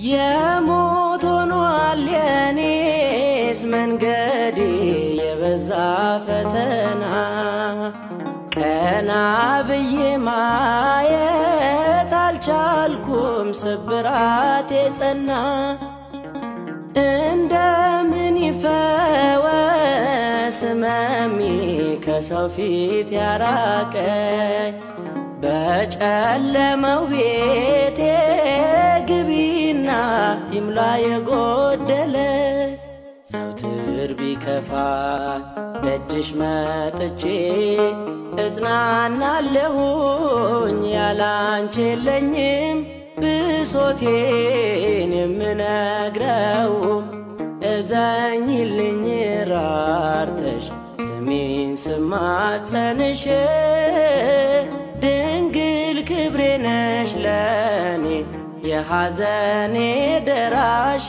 የሞት ሆኗል የኔስ መንገዴ የበዛ ፈተና፣ ቀና ብዬ ማየት አልቻልኩም ስብራቴ ጸና። እንደምን ይፈወስ ሕመሜ ከሰው ፊት ያራቀኝ፣ በጨለመው ቤቴ ግቢና ይምላ የጎደለ። ዘውትር ቢከፋ ደጅሽ መጥቼ እጽናናለሁኝ፣ ያላንቺ የለኝም ብሶቴን የምነግረው። እዘኝልኝ ራርተሽ ስሚኝ ስማጸንሽ፣ ድንግል ክብሬ ነሽ ለኔ የሐዘኔ ደራሽ።